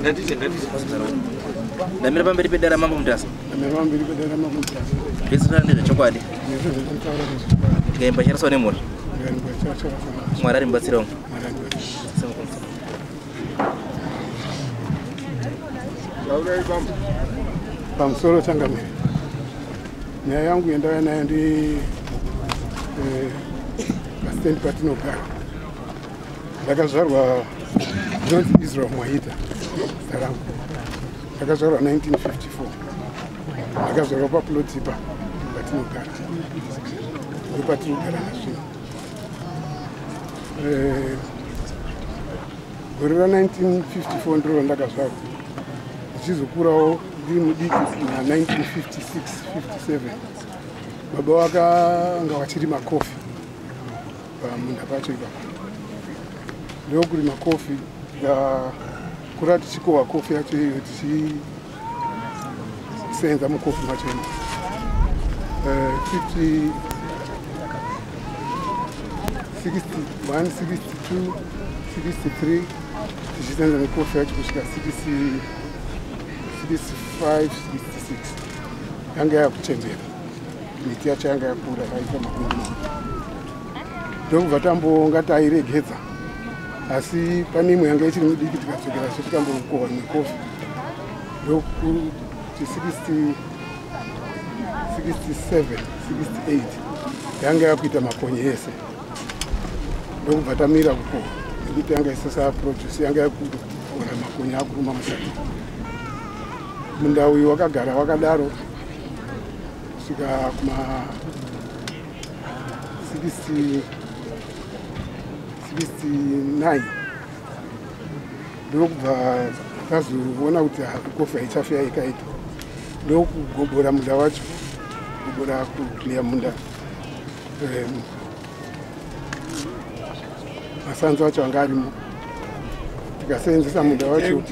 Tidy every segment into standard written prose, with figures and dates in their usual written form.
Ngatite ngatite. Ndamira pamberi pedare Mambo Mutasa. Ndamira pamberi pedare Mambo Mutasa. Zvese ndezvechokwadi. Zvese zvandinotaura ndezvechokwadi. Ndikaimba charaswa nemhuri. Ndikaimba charaswa nemhuri. Mwari ari mubatsiri wangu. Mwari ari mubatsiri. Taurai bambo. Pamusoro changamire. Nyaya yangu yandauya nayo ndi pastendi patinogara. Ndakazvarwa ndinonzi Israel Mwaita zita rangu. Ndakazvarwa 1954. Ndakazvarwa paplot ipa patinogara. Ndopatinogara nazvino. Gore ra 1954 ndiro randakazvarwa. Ndichizokurawo ndiri mudiki na 1956 57. Baba vakanga vachirima kofi pamunda pacho ipapo. Ndokurima kofi tikakura tichikohwa kofi yacho iyoyo tichisenza mukofi macho imo. 50 61 62 63 tichisenza nekofi yacho kusvika 65 66 yanga yakuchembera, miti yacho yanga yakura yaita makumbo. Ndokubva tambonga tairegedza, asi pane imwe yanga ichiri midiki tikadzokera zve tikambokohwa nekofi. Ndokuti 67 68 yanga yakuita makonye ese, ndokubva tamira kukohwa nekuti yanga isisa produce, yanga yakukora makonye akuruma mukati. Munda uyu wakagara wakadaro kusvika kuma 69. Ndokubva tazoona kuti kofi haichafi yaikaita, ndokugobora munda wacho, kugobora kuclear munda, masanzo acho anga arimo, tikasenzesa munda wacho.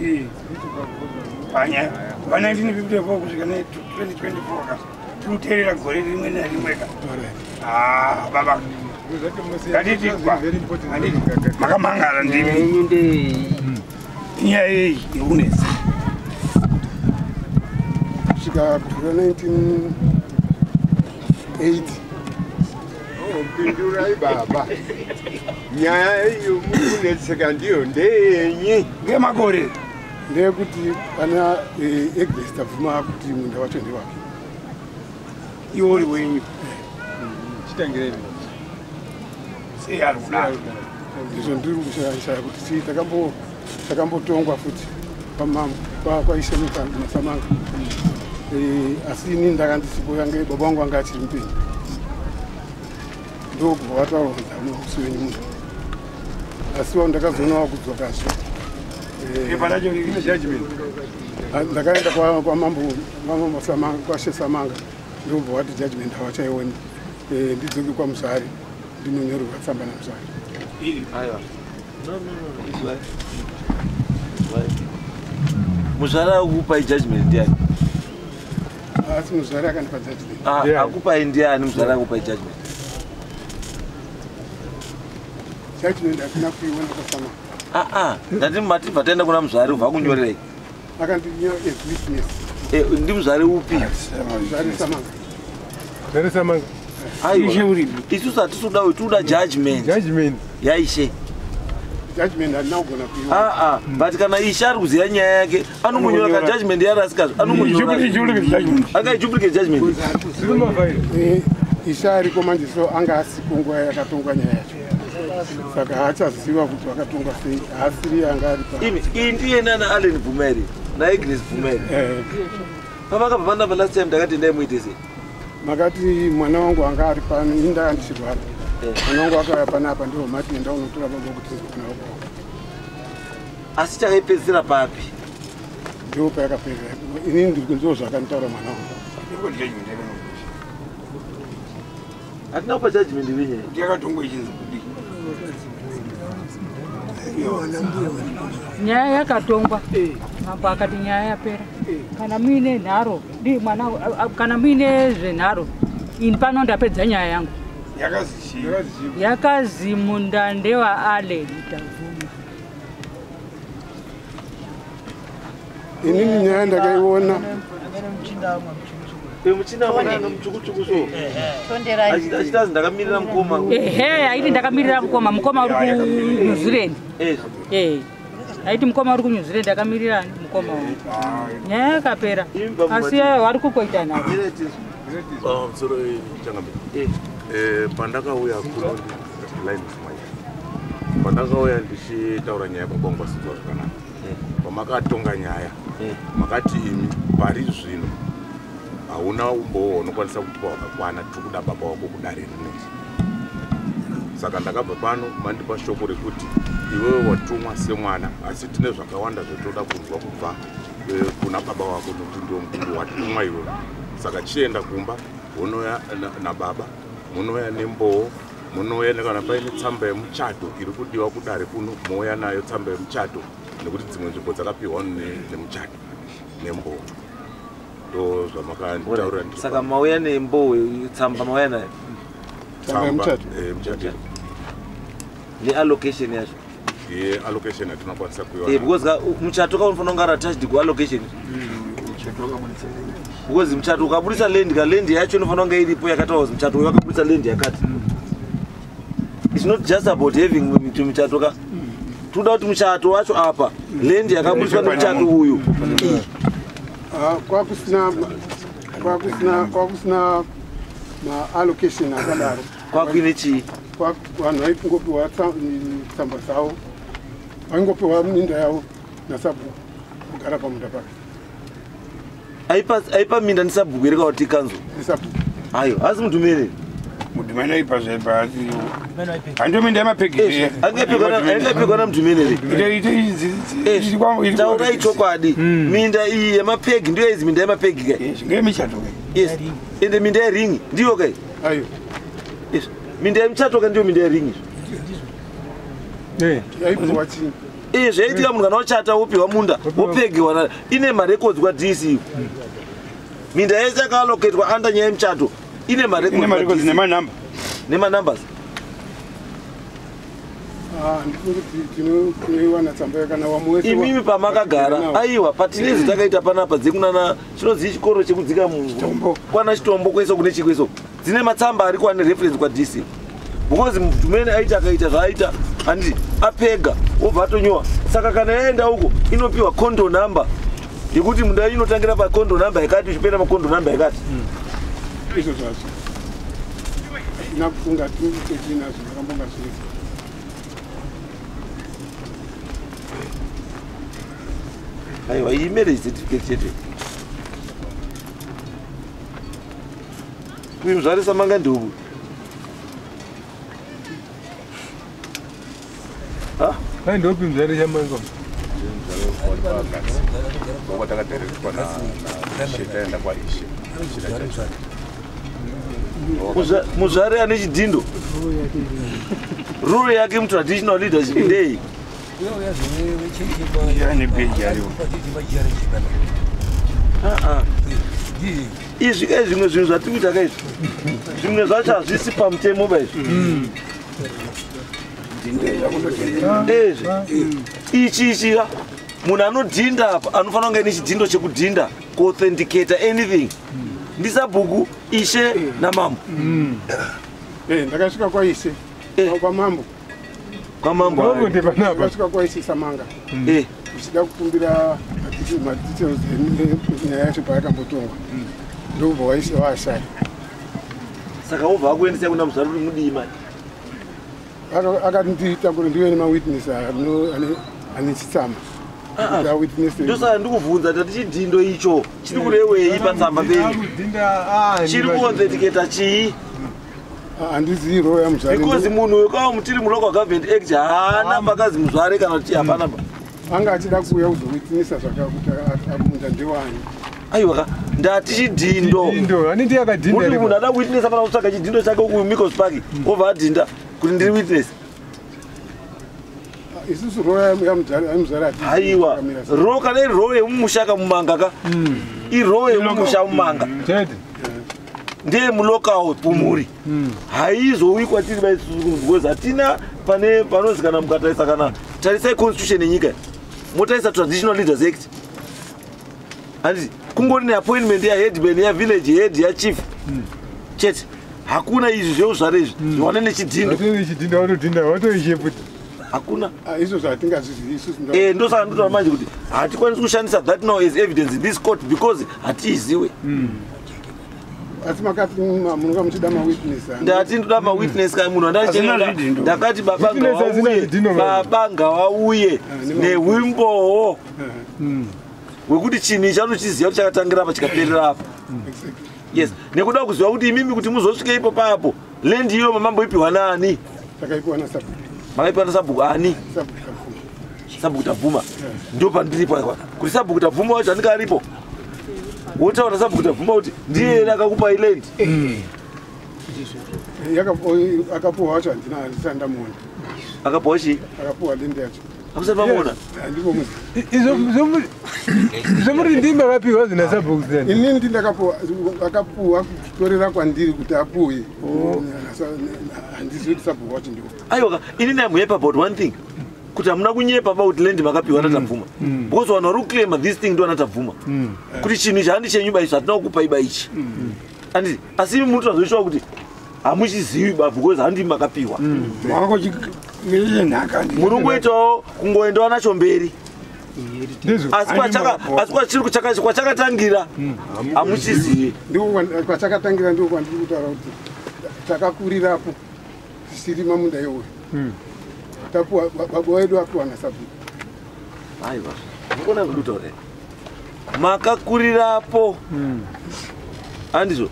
Panya pa 1954 kusvika ne 2024 ka tinoteerera gore rimwe narimwe ka. Ah baba ngatiti makamangara ndimi nyaya iyi iri kunetsa. Kusvika gore 1980. Pindurai baba, nyaya iyo mukunetseka ndiyo ndeyenyi ngemakore ndeyekuti pana Agnes tabvuma kuti munda wacho ndewake. Iwo uri wenyu chitangirei sei ari kudaro? Ndizvo ndiri kushaya kuti chii. Takambotongwa futi kwaishe Masamanga, asi ini ndanga ndisipo, yange baba vangu anga achiri mupenyu. Ndokubva vataura kuti musi wenyu munhu, asi ndakazoona wakudzokazve. Ndakaenda kwamambo kwashe Samanga, ndobva wati judgment havachaioni, ndidzoke kwaMuzvari ndinonyorerwa tsamba naMuzvari. Muzvari akupai judgment ndiani? Asi Muzvari akandipa judgment. Akupai ndiani Muzvari akupai judgment? Judgment hatina kuiona kwaSamanga. Ndati matibva taenda kuna Muzvari ubva kunyorerei? Akandinyora as witness. Ndi Muzvari upi? Muzvari Samanga. Muzvari Samanga. Aiwa, isusu hatisi kuda, tikuda judgment. Judgment yaishe. Judgment hatina kugona kuiona. But kana ishe ari kuziva nyaya yake anongonyora ka judgment yarasikazvo, anongonyora anga duplicate judgment. Ishe ariko manje, so anga asiko nguva yakatongwa nyaya yacho, saka haachaziva kuti vakatongwa sei, haasiri anga ari pa. Imi iyi ndiye nana Allen Bvumeri naAgnes Bvumeri. Pavakabva panapa last time ndakati ndai muite sei? Makati mwana wangu anga ari pano, ini ndanga ndichirwara, mwana wangu akauya panapa, ndiwo mati enda unotora baba kuti mwana wako. Asi chakaipedzisira papi? Ndiwo payakaperera, inini ndiri kunziwo zvakanditaura mwana wangu. Hatina kupa judgment venyaya. Yakatongwa ichinzi kudii? Nyaya yakatongwa, mambo akati nyaya yapera. Kana muine nharo di mwana, kana muine zvenharo, ini pano ndapedza nyaya yangu. Yakazi chii? Yakazi munda ndewa Allen Tabvuma. Inini nyaya ndakaiona. Muchinda mwana mutsvukutsvuku so. Achitazi ndakamirira mukoma. Ehe, aiti ndakamirira mukoma, mukoma uri kuNew Zealand. Eh. Aiti mukoma uri kuNew Zealand akamirira mukoma uyu. Nyaya yakapera. Asi vari kukoita navo. Pamusoro changamire. Pandakauya kuno line of my. Pandakauya ndichitaura nyaya kwabangwa sinzwa zvakanaka. Pamakatonga nyaya makati imi pari zvino hauna umbowo unokwanisa kutipa wakakwana tiri kuda baba wako kudare rineri. Saka ndakabva pano mandipa shoko rekuti iwewe watumwa semwana asi tine zvakawanda zvatoda kunzwa kubva kuna baba wako nokuti ndiwo mukuru watumwa iwewe. Saka chienda kumba unouya nababa, munouya nembowo, munouya kana paine tsamba yemuchato iri kudiwa kudare kuno, mouya nayo tsamba yemuchato nekuti dzimwe nzvimbo dzakapiwa nemuchato nembowo. Ndo zvamakanditaurira. Saka mauya nembowo, tsamba mauya nayo. Tsamba yemuchato. Muchato. Neallocation yacho. Ye-allocation hatinokwanisa kuiwana. Because muchato ka unofanira kunge ari attached kuallocation. Because muchato ukabudisa land ka land yacho inofanira kunge iripo yakataurwa kuti muchato uyu wakabudisa land yakati. It's not just about having muchato ka. Toda kuti muchato wacho apa land yakabudiswa nemuchato uyu. Kwakusina ma-allocation akadaro. Kwakuine chii? Vanhu vaingopiwa tsamba dzavo, vaingopiwa minda yavo nasabhuku kugara pamunda pake. Aipa minda ndisabhuku here kana kuti kanzo? Ndisabhuku. Ayo, asi mudhumene. Mudhumene aipa zvaipa asi hando minda yemapegi. Angapegwa namudhumene. Taurai chokwadi. Minda iyi yemapegi ndiyo idzi minda yemapegi kai. Ngeyemichato kai. Yes. Ende minda yeringi ndiyo kai. Ayo. Yes. Minda yemichato kai ndiyo minda yeringi. Yaipiwa chii? Zvaiitika munhu kana wachata wopiwa munda wopegewa ine marekodzi kwaDC. Minda yese yakaaloketwa under nyaya yemuchato ine marekodzi nemanamba. Nemanumbers. Ndinoiwana tsamba yakana wamwe wese. Imimi pamakagara aiwa patinezi takaita panapa dzekunana chinonzi chikoro chekudzika Chitombo. Kwana Chitombo kwese kune chikweso. Dzine matsamba ari kwane reference kwaDC. Because mudhumene aita akaita zvaaita handiti apega wobva atonyowa. Saka kana yaenda uko inopiwa condo number yekuti munda inotangira pacondo number yakati ichipera pacondo number yakati. Izvo zvacho. Nakufunga tinazvo zvakambonga zviripo. Aiwa iyi marriage certificate chete. Uyu muzvare Samanga ndiuyu. Hai ndopi muzvare Samanga? Kwatakaterekwa naIshe taenda kwaIshe. Muzvare ane chidhindo. Role yake mutraditional leadership ndei? Izvi kai zvimwe zvinhu zvatiri kuita kaizvi. Zvimwe zvacho hazvisi pamutemo ba izvi. Ezvi. Ichi ichi munhu anodhinda apa anofanira kunge ane chidhindo chekudhinda kuauthenticate anything. Ndisabhuku Ishe namambo. Ndakasvika kwaIshe kwamambo. Kwamambo. Ndakasvika kwaIshe Samanga. Ndichida kukumbira madetails enyaya yacho payakambotongwa. Ndobva waIshe waashaya. Saka wobva akuendesa kuna muzvare kuti mudii manje? Akati nditakure ndive nemawitness ane chitsama. Ndosaka ndikubvunza tati chidhindo icho chiri kurewei patsamba penyu? Chiri kuauthenticata chii? Handizivi role yamuzvare. Because munhu wekwawo mutiri mulocal government act haana pakazi muzvare kana kuti hapana pa. Anga achida kuuya kuzowitnessa zvakakuti munda ndewani. Aiwa ka ndati chidhindo. Kuti munhu ada witness afana kutsvaga chidhindo chake kuMicos Park obva adhinda kuti ndiri witness. Isusu role yamuzvare haiwa role kana iri role yemumusha kamumanga ka irole yemumusha mumanga ndeye mulocal pumhuri haizouyi kwatiri baisusu because hatina pane panozi kana mukatarisa kana tarisai constitution yenyika motarisa traditional leaders act. Handiti kungori neappointment yaheadman, yavillage head, yachief chete. Hakuna izvi zveuzvare izvi zviwane nechidhindo. Nechidhindo vanodhinda vatoishe futi. Hakuna. Izvozvo hatingazvizivi isusu. Ndosaka ndotaura manje kuti hatikwanisi kushandisa that now as evidence in this court because hatiiziwe. Asi makati munonga muchida mawitness. Ndati ndoda mawitness kai munhu Hazvina zvidhindo. Ndakati baba Witness hazina ngawauye, zvidhindo, baba. baba ngawauye nehwimbowo hwekuti chinhu ichi anochiziva kuti chakatangira apa chikaperera apa. Yes, nekuda kuziva kuti imimi kuti muzosvike ipo papo, land iyo mamamboipiwa nani? Takaipiwa nasabhuku. Makaipiwa nasabhuku ani? Sabhuku Tabvuma. Sabhuku Tabvuma. Ndo pandiripo apa kuti sabhuku Tabvuma wacho anenge aripo, wotaura sabhuku Tabvuma kuti ndiye ere akakupa iland. Akapuwa wacho handina, handisati ndamuona. Akapuwa chii? Akapuwa land yacho. Hamusati mamuona? Handimbomuziva. Zvomuri ndimi makapiwa zvina sabhuku zena. Inini ndindakapuwa, akapuwa kutorera kwandiri kuti apuwe. Handizivi kuti sabhuku wacho ndiwo. Aiwa, inini am happy about one thing, kuti hamuna kunyepa about land makapiwa naTabvuma, because vanhu vari kuclaima this thing ndo anaTabvuma kuti chinhu ichi handi chenyu ba, ichi hatina kukupa iba ichi, anditi? Asi imi munotozoiswa kuti hamuchizivi ba, because handi makapiwa. Nhaka. Muri kungoitawo kungoendawo nacho mberi, Ndizvo. asi asi kwachakatangira hamuchizivi. Ndiko kwachakatangira, ndiko kwandiri kutaura kuti takakurirapo tichirima munda iwoyo. Tapuwa, baba wedu apiwa nasabhuku. Aiwa, mukona kudutaura makakurirapo, handizvo?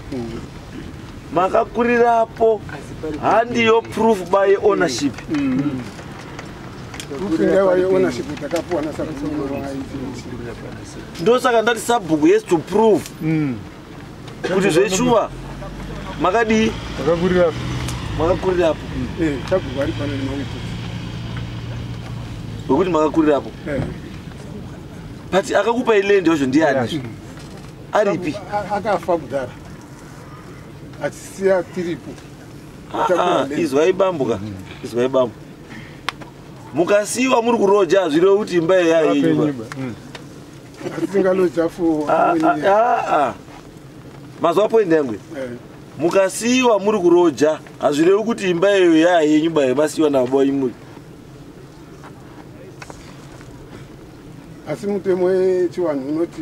Makakurirapo handiyo proof by ownership. Proof ingaiwa yeownership takapuwa nasabhuku. Ndosaka ndati sabhuku has to prove kuti zveshuwa makadii. Makakurirapo. Makakurirapo. Sabhuku ari pano nemawitness. Wekuti makakurirapo, but akakupa iland yacho ndiani? Aripi? Akafa kudhara achisiya tiripo. Ah, ah, izwai bambuka, izwai bambu, mukasiyiwa muri kuroja hazvirevi kuti imba iya yenyu. Asi tingaloja for Ah, ah, ah. Mazuva point yangu, mukasiyiwa muri kuroja hazvirevi kuti imba iyo yaa yenyu ba, masiyiwa nababa wenyu muri. Asi mutemo wechiwanhu unoti,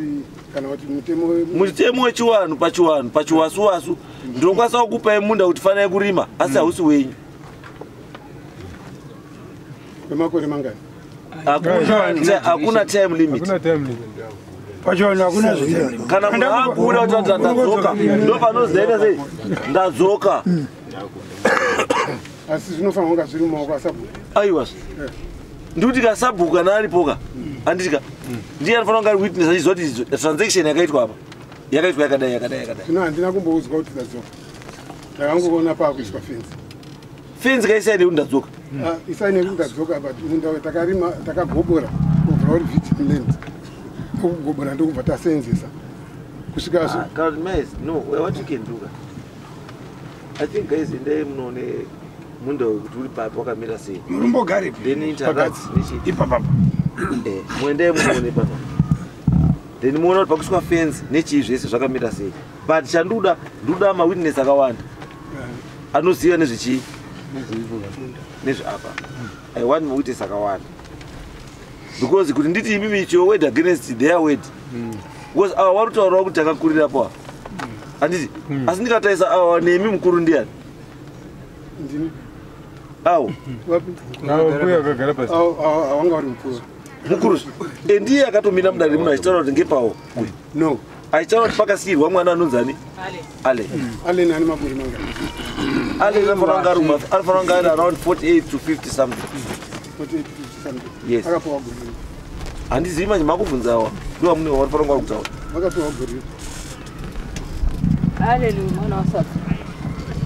kana kuti mutemo Mutemo wechiwanhu, pachiwanhu, pachiwasuwasu, ndinokwanisa kukupai munda kuti fanai kurima, asi hausi wenyu. Kwemakore mangani? Hakuna time limit. Hakuna time limit. Pachivanhu hakuna zviro. Kana munhu akuda kuti ndadzoka, ndo panozoita sei ndadzoka. Asi zvinofanira kunga zviri mumaoko asabhuku. Aiwa, ndikuti kasabhuku kana aripoka, handitika ndiye anofanira kunge ari witness achiziva kuti transaction yakaitwa apa yakaitwa yakadai, yakadai, yakadai. Zvino handina kumboudzwa kuti ndadzoka, ndakangoona paakuiswa fenzi. Fenzi kaisai nekuti ndadzoka. Isai nekuti ndadzoka, but munda uyu takarima, takagobora kubva uri virgin land, tokugobora ndokubva taseenzesa kusvika Kana kuti mais no, what you can do ka, I think guys, endai munoone munda uyu kuti uri papi, wakamira sei. Murumbogarepi? Then interact nechi Ipapapa. Muendei munoone papa, then muona kuti pakuiswa fence nechii zvese zvakamira sei. But chanduda, nduda mawitness akawanda anoziva nezvechii, nezveapa. I want mawitness akawanda because kuti nditi imimi icho word against their word, because ava vari kutaurawo kuti takakurirapo apa, handiti? Asi ndikatarisa ava nemi, mukuru ndiani? Ndini. Awo. Wapi? Avo mbuya vakagara pasi. Awanga uri mukuru. Mukuru ndiye akatomira mudare muno achitaura kuti ngepawo uyu. No. Achitaura kuti pakasiyirwa mwana anonzani, Ale. Allen ane makore mangani? Ale anofanira kunge ari around 48 to 50 something. 48, 50 something? Yes. Akapiwa gore ripi? Handizivi manje, makubvunzawa ndo vamune vanofanira kunge vari kutaura. Vakapiwa gore ripi? Aleluya, mwana wasadza,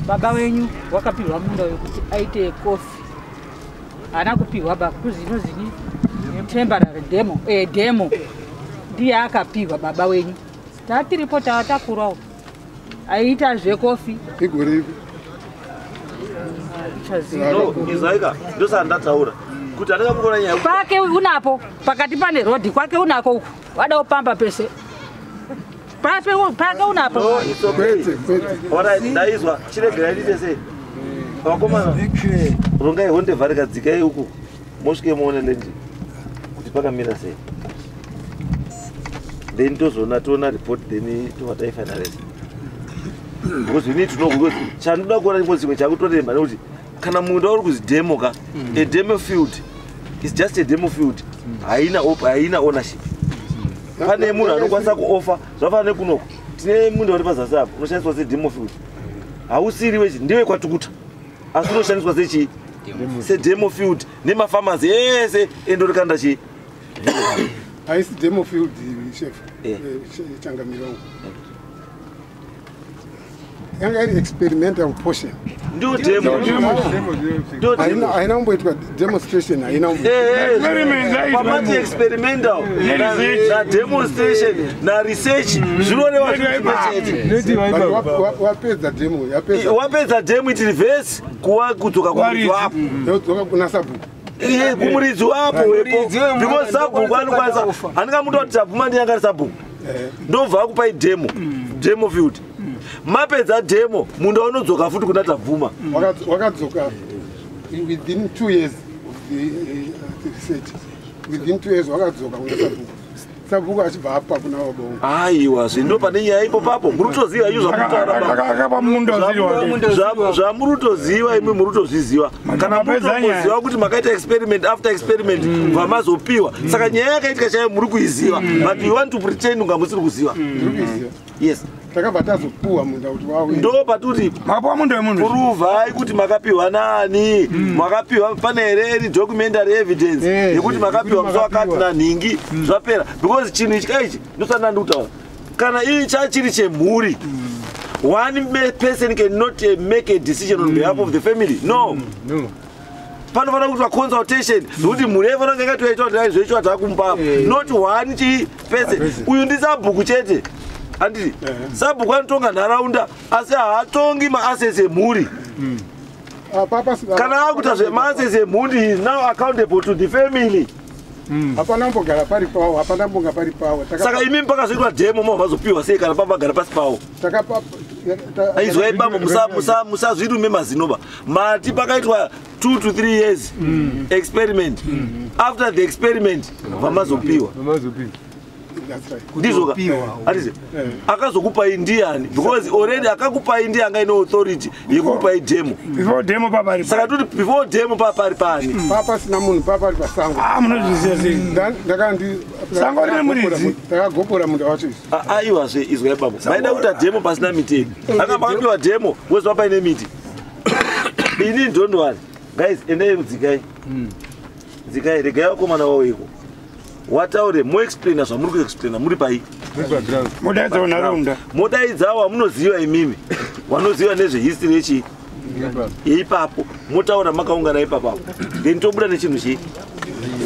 baba wenyu wakapiwa munda wekuti aite kofi, haana kupiwa ba kuzinozini temporary demo, demo ndiye akapiwa baba wenyu. Tatiripo, tatakurawo, aiita zvekofi. Igore ripi? No, izwaika, ndosaka ndataura kuti handingamukona nyaya Kwake unapo pakati pane rodhi, kwake unako uku, wada kupamba pese. Pakaona apo. No, it's okay. Alright, ndaizwa. Chiregerai ndiite sei? Vakomana, rongai honde vharika dzikai uku. Mosvike muone lendi kuti pakamira sei. Then tozoona toona report then tobva taifinalize. Because we need to know because chandoda kuona chimwe chimwe chakutoremba nekuti kana munda uri kuzi demo ka, a demo field is just a demo field. Haina ownership. Pane munhu anokwanisa kuofa zvafanana nekunoko. Tine munda uri pazasi apo unoshandiswa sedemo field. Hausiri wechi ndiwe kwatukuta. Asi unoshandiswa sechi sedemo field nemafamazi ese endorikanda chi. Haisi demo field chef. Changamire wangu. Yanga iri experimental portion. Ndio demo. Ndio demo. Haina kumboitwa demonstration, haina Pamati experimental na demonstration na research zvinoreva zvimwe chete. Wapedza demo, yapedza. Wapedza demo it reverse kuwa kudzoka kumuridzi wapo. Yodzoka kuna sabhuku. Kumuridzi wapo wepo. Because sabhuku anokwanisa handingamuti kuti tabvuma ndiyanga ari sabhuku. Ndobva akupai demo, demo field. Mapedza demo munda unodzoka futi kuna tabvuma. Wakadzoka within 2 years of the research. Within 2 years wakadzoka kuna sabhuku. Sabhuku achibva apa kuna vabongo. Aiwa, zvino pane nyaya ipo papo. Muri kutoziva izvo zvamurikutaura. Zvamuri kutoziva imwe muri kutozviziva. Kana muri kutoziva kuti makaita experiment after experiment bva mazopiwa. Saka nyaya yakaitika chaiyo muri kuiziva. But you want to pretend kunga musiri kuziva. Muri kuiziva. Yes. Takabva tazopuwa munda kuti wawe. Ndo patuti makapuwa munda wemunhu. Puruvhai kuti makapiwa nani? Makapiwa pane here any documentary evidence yekuti makapiwa musi wakati nanhingi zvapera. Because chinhu ichi kaichi ndosana ndikutaura. Kana iri chachiri chemhuri, one person cannot make a decision on behalf of the family. No. No. Panofanira kuitwa consultation nokuti mhuri yaifanira kunge yakatoita kuti zvoichiwa takumba. Not one chi person. Uyu ndi sabhuku chete. Anditi sabhuku anotonga nharaunda asi haatongi maassets emhuri. Kana akuita zvemaassets emhuri he is now accountable to the family. Hapana mbogara pari pawo, hapana mbonga pari pawo. Saka imi pakazoitwa demo mobva mazopiwa sei kana pamagara pasi pawo? Aizwai bambo musazvirume mazinoba. Mati pakaitwa 2 to 3 years experiment. After the experiment vamazopiwa. Ndizvo atize akazokupai ndiani because already akakupai ndiye anga ine authority yekukupai demo. Before demo papari. Saka tuti before demo papari pani. Papa sina munhu papari pasango. Munozviziva sei? Ndakandi sango rine muridzi. Takagopora munda wacho isu. Aiwa zve izwai babo. Maida kuita demo pasina miti. Anga pakapiwa demo wozwa paine miti. Ini don't worry. Guys, endai mudzikai. Dzikai regai vakomana vavo iko. Wataure moexplaina zvamuri kuexplaina muri pai. Modaidza nharaunda. Modaidza wamunoziva imimi. Wanoziva nezvehistory yechi yeipapo. Motaura makaungana ipapo. Then tobuda nechinhu chi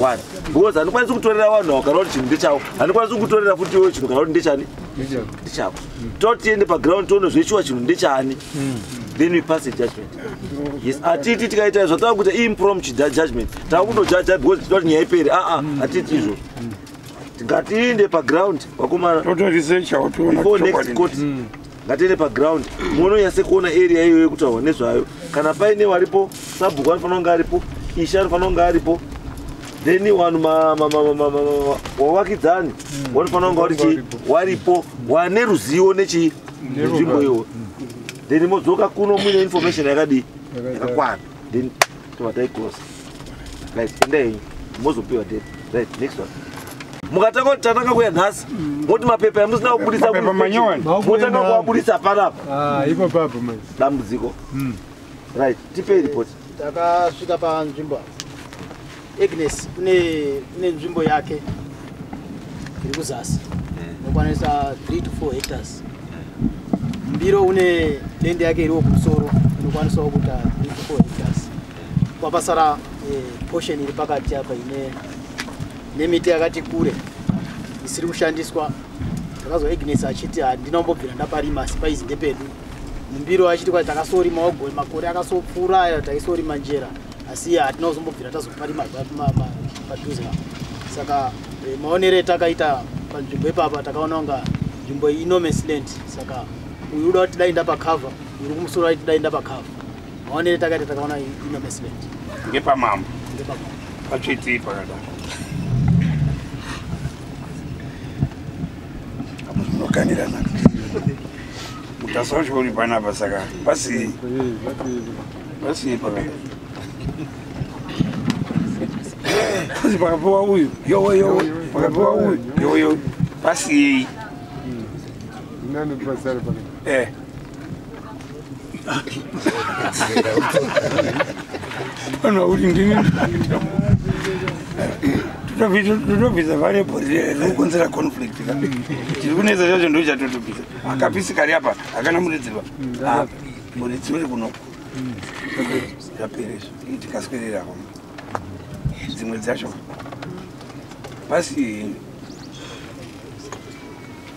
one. Because handikwanisi kutorera vanhu ava kana kuti chinhu ndechavo. Handikwanisi kutorera futi iwe chinhu kana kuti ndechani? Ndechako. Totiende paground toone zvechiwa chinhu ndechani. Then we pass a judgment. Yes, atiti tikaita zvatava kuita impromptu judgment. Takundojaja because tinoda kuti nyaya ipere. Atiti izvozvo. Ngatiinde paground vakomana. Totoresearcha toona before next court. Ngatiende paground. Munonyatse kuona area iyoyo yekutaurwa nezvayo. Kana paine waripo, sabhuku anofanira kunge aripo, ishe anofanira kunge aripo. Then vanhu wavakidzani vanofanira kunge vari chii? Waripo, wane ruzivo nechi nzvimbo iyoyo. Then modzoka kuno muine information yakadii? Yakakwana. Then tobva taicross. Right, endai henyu. Mozopiwa date. Right, next one. Mukatanga kuti tatanga kuya nhasi, moti mapepa amusina kubudisa motanga kuabudisa panapa. Ipo papo manje. Dambudziko. Right, tipei report. Takasvika panzvimbo. Agnes une nzvimbo yake iri kuzasi. Inokwanisa 3 to 4 hectares. Mbiro une lende yake iriwo kumusoro inokwanisawo kuita 3 to 4 hectares. Kwapasara portion iri pakati apa ine nemiti yakati kure isiri kushandiswa. Takazwa Agnes achiti handina kumbobvira ndaparima asi paizi ndepedu. Mumbiro achiti kwai takasorima makore akasopfuura aya taisorima njera asi hatina kuzombobvira tazoparima padhuze apa. Saka maonero etakaita panzvimbo ipapa takaona kunga Nzvimbo iyi inomes land, saka uyu uda kuti dai ndapakavha, uri kumusoro aiti dai ndapakavha. Maonere takaita takaona inomes land. Ngepamambo. Ngepamambo. Patsvetsei pakadaro. Apo zvinokanirana. Mutasa wacho uri panapa saka pasii. Pasii pakadaro. Pasi pakapiwa uyu, yowe yowe, pakapiwa uyu, yowe yowe. Pasiyei. Nani pasara pakati? Eh. Pano kuti ndini totobvisa variable rinokonzera conflict ka. Chiri kunetsa chacho ndo chatotobvisa. Akapisi kari apa hakana muridzirwa. Muridzi uri kunoko. Zvapera izvo. Tikaswererako. Dzimwe dzacho pasi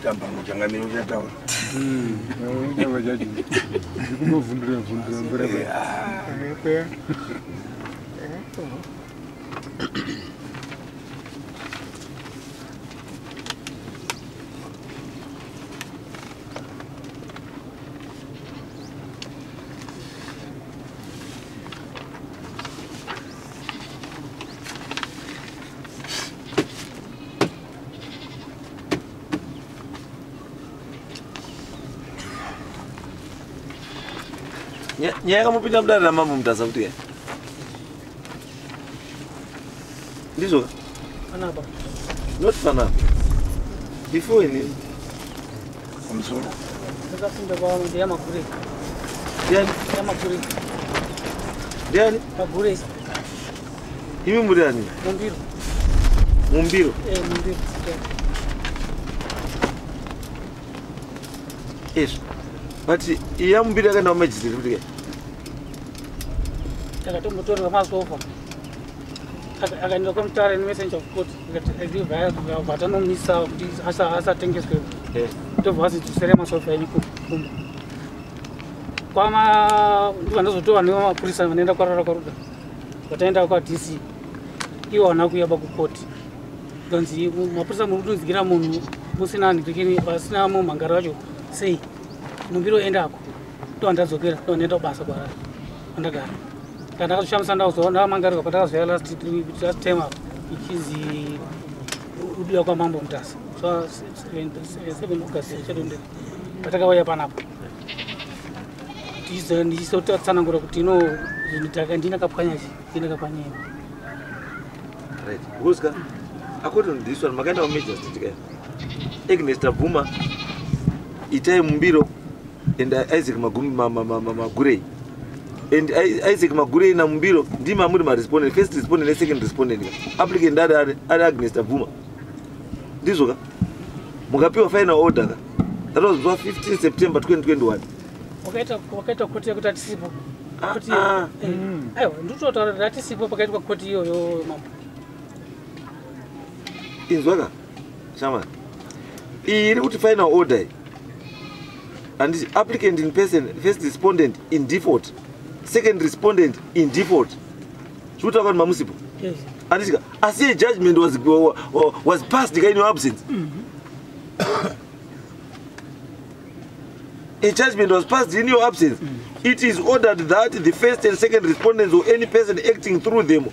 tamba muchangamiro uchataura. Tamba chacho. Ndikumbovhundura vhundura mvura. Nyaya yakamupinda mudare ramambo Mutasa kuti ya ndizvo Panapa. Not panapa. Before ini pamusoro. Ndakapinda kwawo ndeyamagure. Ndiani? Yamagure. Ndiani? Magure. Imi muri ani? Mumbiro. Mumbiro? Eh, mumbiro. Izvo. But iya mumbiro yakaenda kumajisiri kuti ya Takatombotorerwa masofa. Akaenda kwamutare nemessenger of court. Akati vatanomisa kuti asatengeswe. Tobva vazidzosere masofa enyu kumba. Kwama ndibva ndazotorwa nemapurisa vanoenda kwarara kwaruda. Vataenda kwaDC. Ivo havana kuuya pakukoti. Kanzi mapurisa muri kutonzikira munhu musina ndikini vasina mumhangari wacho sei. Mumbiro endako. Ndobva ndadzokera ndobva ndaenda kubasa kwarara. Kwandagara. Kana ndakazoshamisa ndamangarirwa pandakazoya last term apa ichinzi udiwa kwamambo Mutasa. So 7 August chadondera. Patakauya panapa. Ndichizotsanangura kuti ino ndinakapwanya chi, ndinakapwanya ino. Right. Because ka according to this one makaenda kumajor state ka. Agnes Tabvuma, Itai Mumbiro and Isaac Magurei. And Isaac Magurei na Mumbiro ndima muri ma respondent, first respondent ne second respondent. Applicant ari Agnes Tabvuma. Ndizvo ka? Mukapiwa final order ka. That was 15 September 2021. Wakaita koti yekuti atisipo. Koti. Aiwa, nditotaura kuti atisipo pakaitwa koti iyoyo mambo. Inzwa ka? Shama. Iyi iri kuti final order. And the applicant in person, first respondent in default, second respondent in default. Zvikuta kuti mamusipo. Yes. Andisika, asi a judgment was passed in your absence. A judgment was passed in your absence. It is ordered that the first and second respondents or any person acting through them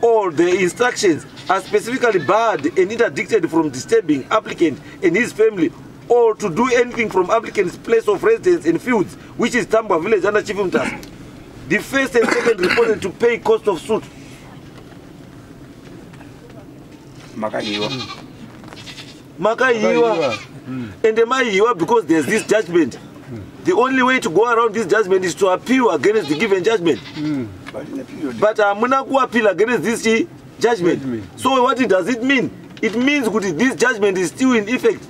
or their instructions are specifically barred and interdicted from disturbing applicant and his family or to do anything from applicant's place of residence and fields, which is Tambwa village under Chief Mutasa. The first and second respondent to pay cost of suit. Makayiwa. Makayiwa. And Mayiwa, because there's this judgment. The only way to go around this judgment is to appeal against the given judgment. But hamuna ku appeal against this judgment. So what it does it mean? It means that this judgment is still in effect.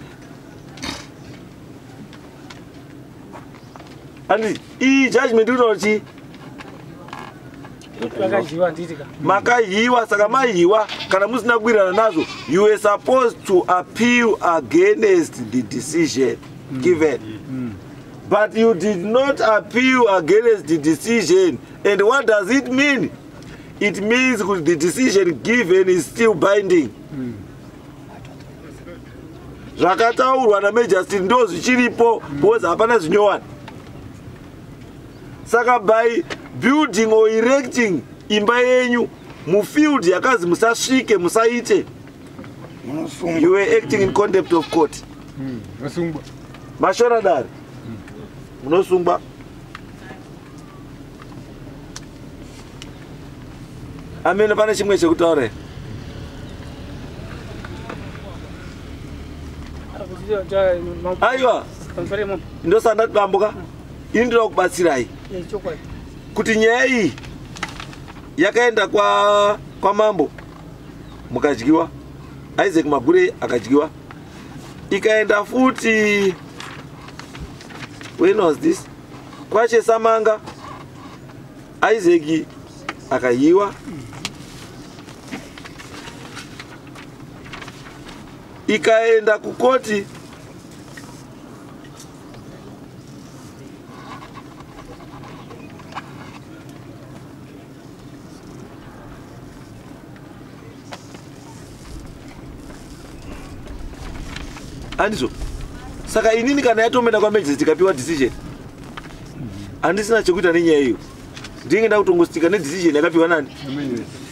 And iyi judgment inoti makayiwa, saka mayiwa kana musina kuwirana nazvo, you were supposed to appeal against the decision given. But you did not appeal against the decision. And what does it mean? It means the decision given is still binding. Zvakataurwa naMajesty ndo zvichiripo because hapana zvinyowani. Saka by building or erecting imba yenyu mufield yakazi musasvike, musaite, you were acting in contempt of court. Vasungwa. Mashora dare, munosungwa. Amene, pane chimwe chekutaura here? Aiwa, ndosandati bamboka, ini ndoda kubatsirai kuti nyaya iyi yakaenda kwamambo mukadyiwa, Isaac Magure akadyiwa, ikaenda futi, when was this, kwaChesamanga, Isaac akayiwa, ikaenda kukoti. Handizvo? Saka inini kana yatomenda kwamajesty ikapiwa decision, handisina chekuita nenyaya iyo. Ndinge ndakutongostika nedecision yakapiwa nani?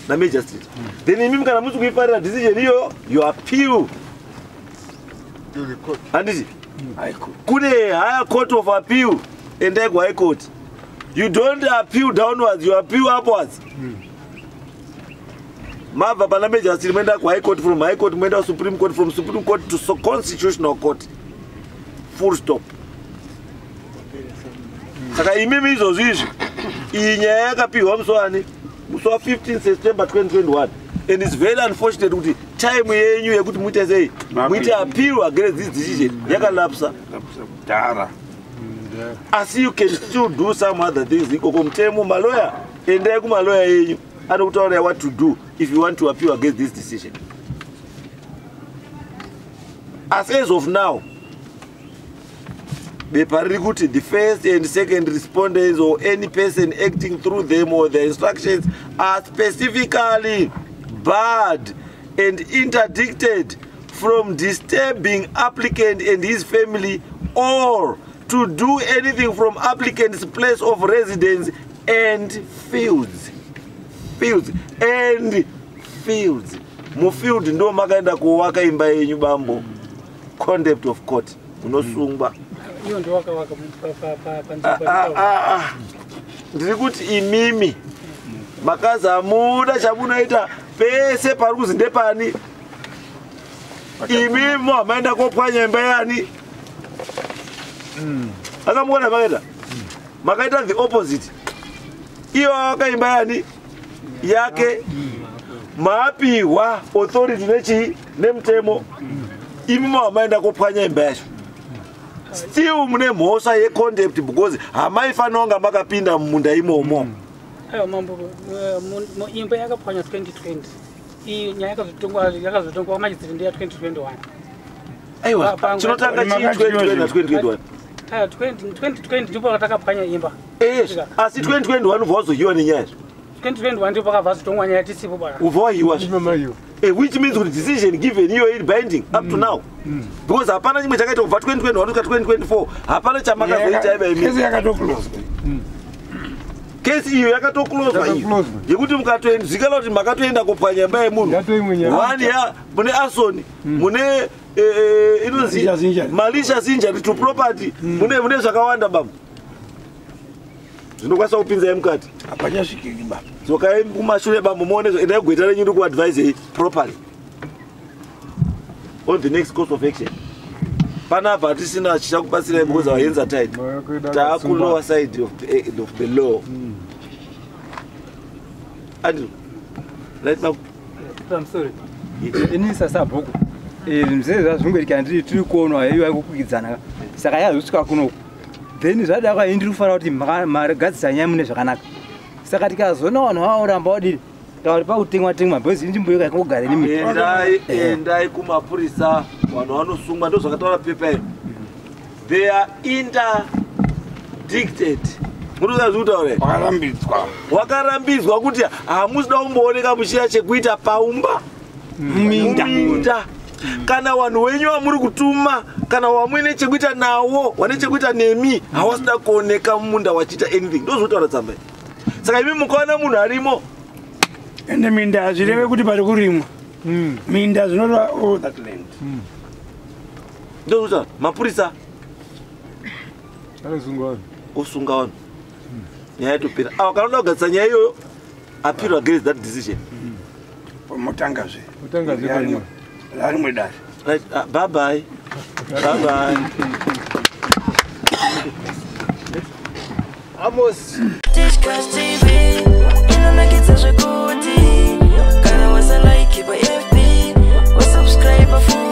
Namagistrate. Then imimi kana musi kuifarira decision iyoyo, you appeal, handiti? Kune higher court of appeal, endai kuhigh court. You don't appeal downwards, you appeal upwards. Mabva pana magistrate moenda kuhigh court, from high court moenda kusupreme court, from supreme court to constitutional court, full stop. Saka imimi izvozvo izvi, iyi nyaya yakapiwa musi wani? Musi wa15 September 2021, and it's very unfortunate kuti time yenyu yekuti muite sei, muite appeal against this decision, yakalapsa. Dhara. Asi you can still do some other things ikoko. Mutemo, maloya, endai kumaloya yenyu, anokutaurirai what to do if you want to appeal against this decision. As of now, bepa riri kuti the first and second respondents or any person acting through them or their instructions are specifically barred and interdicted from disturbing applicant and his family or to do anything from applicant's place of residence and fields. Fields and fields. Mufield ndo makaenda kuwaka imba yenyu bambo. Contempt of court, unosungwa. Iyo ndowakawaka Ah, ah, ah, ah. Ndiri kuti imimi makazi hamuda chamunoita pese pari kuzi ndepani. Imimi hamaenda kopwanya imba yani. Akamuona makaita the opposite. Iyo akaimba yani yake, maapiwa authority nechii, nemutemo. Imi hamaenda kopwanya imba yacho, still mune mhosva yecontempt because hamaifanira kunga makapinda mumunda imomo. Aiwa mambo, imba yakapwanywa 2020. Iyi nyaya yakazotongwa kwamagistrate ndeya 2021. Aiwa, chinotanga chii, 2020 na 2021? Aya, 2020 ndipo patakapwanya imba. Asi 2021 ubva wazohiwa nenyaya. 2021 ndipo pakabva zotongwa nyaya tisipo bara. Ubva wahiwa, which means kuti decision given iyo iri binding up to now, because hapana chimwe chakaita kubva 2021 kusvika 2024. Hapana chamakazoita iba imi. Kesi yakatocloswa. Kesi iyo yakatocloswa iyo yekuti mukatozikanwa kuti makatoenda kupwanya imba yemunhu one ya mune arson, mune inonzi malicious injury to property, mune zvakawanda baba, zvinokwanisa kupinzai mukati. Hapachasvikiki baba. Dzokai kumashure bambo, muone. Endai kugweta renyu ndikuadvise properly on the next course of action. Panapa hatisina chichakubatsirai because our hands are tied. Taakulower side of the law. Andrew, right now. I'm sorry. Ini sasabhuku, mzee, zvazvingoitika ndiri tiri kuonwa iyo aikukwikidzana, saka yazosvika kunoku, then zvadakwa. Ini ndiri kufanira kuti magadzisa nyaya mune zvakanaka, saka tikazoona vanhu vaoramba vadini, kana kuti pakutemwa temwa, because inzvimbo iyo kaikogara nemi. Endai, endai kumapurisa, vanhu vanosungwa. Ndo zvakataura pepa iro, they are interdicted. Munoziva zviri kutaura here? Wakarambidzwa. Wakarambidzwa kuti hamusida kumbooneka muchiya chekuita paumba. Muminda. Muminda. Kana vanhu wenyu vamuri kutuma, kana wamuine chekuita nawo, wane chekuita nemi, hawasida kuoneka mumunda wachiita anything. Ndozvotaura tsamba iyi. Saka imi mukaona munhu arimo, Ende minda hazvireve kuti pari kurimwa. Minda zvinoreva all that land. Ndozvotaura mapurisa Anosunga vanhu. Osunga vanhu, nyaya yatopera. Ava kana uda kugadzisa nyaya iyoyo, appeal against that decision. Motangazve. Motangazve panyaya. Rarimwe dare. Right, bye bye bye bye. Amos. Tishkas TV inonakidza zvekuti kana wasalike pa FB wasubscribe futi.